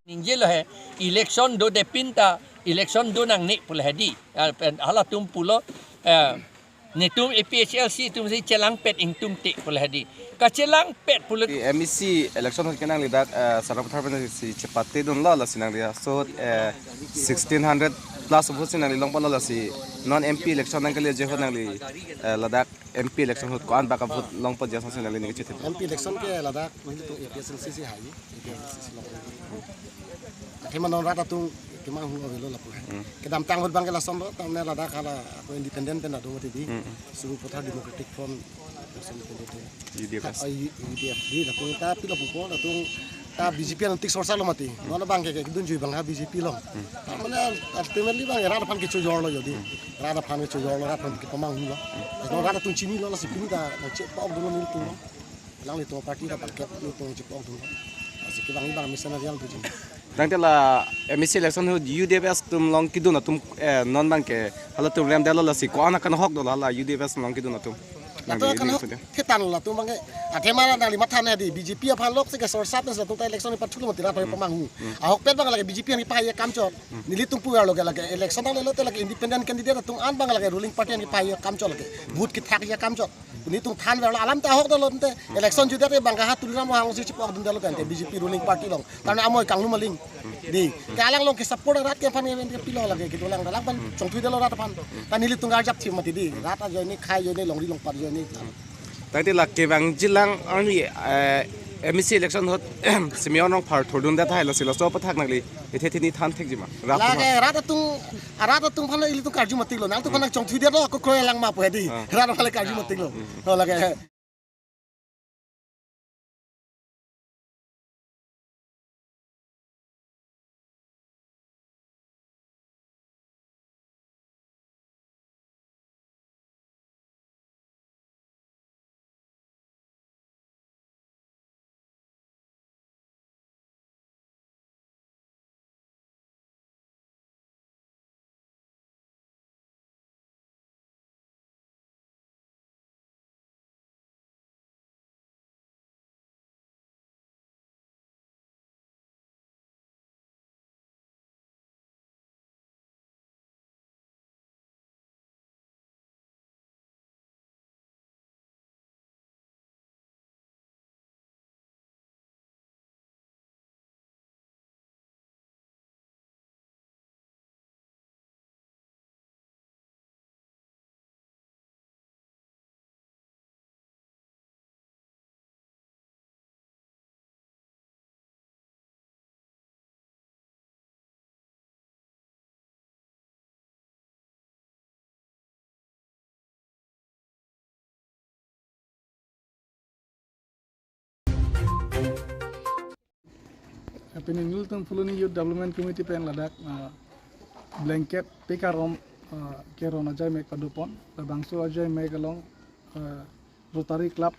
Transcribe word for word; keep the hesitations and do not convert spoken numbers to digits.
Ningjelo he, election dodepin ta, election do nangne pu lahei di. Ah, pen halatum pulo, eh, netum A P H L C atum si chelangpet ingtum te pu lahei di. Kachelangpet pulo. Di M E C election ahut ke nangli dak, eh, Sarupathar pen si chepatedunlo, lasi nangli ahut, eh, sixteen hundred plus vote si nangli longponlo, lasi non M P election nangkeleji ahut nangli, eh, ladak M P election ahut ko-an bak avote longponji asonsi nangli ningje chethe? M P election ke ladak nelitum A P H L C si hai, A P H L C si long. Athema non rat atum kemanghu avelo lapu hai. Hmm. Kedamtang ahut abang ke lasonlo, tamne ladak hala ako independent pen adung mati di. Hmm, hmm. Sarupathar Democratic Front, lason pen itu. U D F. Ah, U-, U D F di, latum ta pilo pupo, latum ta B J P antik sorsalo mati. Hmm. Non abang ke, kedun jui abang ha B J P along. Hmm. Tamne ultimately abang rat aphan kechojorlo jodi. Hmm. Rat aphan kechojorlo, rat aphan kepamanghulo. Hmm. Non rat atum chinilo, lasi pini ta, ta chepok dolo nelitum. Alanglitum party ta paket nelitum chepok dolo. Lasi kevang abang mesen real tuji. Tangte la M E C election ahut U D F S atum along kedun atum, eh, non abang ke halatum remdetlo, lasi ko-an akanhok dolo hala U D F S along kedun atum? Latum nangli akanhok ningje pute. Thetan latum abang ke. Athema nangli matha nangji, B J P aphan lok si ke sorsap si latum ta election ipathulo mati rat aphan, hmm, pamanghu. Hmm. Ahokpet abang lake B J P aphan kepahai akam chot. Hmm. Nelitum pu arlo ke lake election nanglelo te lake independent candidate atum an abang lake ruling party aphan kepahai akam chot lake. Vote kethakji akam chot. Nelitum thanverlo, alam ta ahok dolo te. Election jutdet abang ke ha Tuliram Ronghang si chepok dundetlo tangte B J P ruling party along. Tamne amoi kanglu maling. Di, ke alang along ke support rat ke aphan ke pilo lake, kedo alang, alang aphan chongthuidetlo rat aphan. Ta nelitum arjap thim mati di. Rat ajoine, khai ajoine, longri longpat ajoine. Tangte la kevangjilang arni, eh, M E C election ahut Simeon Rongphar thurdundet tahai, lasi laso aputhak nangli ithe thini than thekji ma? Rat lake aphan, rat atum, rat atum aphan ilitum karju matiklo. Nangtum aphan chongthuidetlo, ako kroilang ma pu hai di. Ah. Rat aphan karju matiklo. Hmm. Oh, lake. Pini nelitum Phuloni Youth Development Committee pen ladak, ah, blanket pekarom, ah, keron ajai mek padopon, labangso ajai mek along, ah, Rotary Club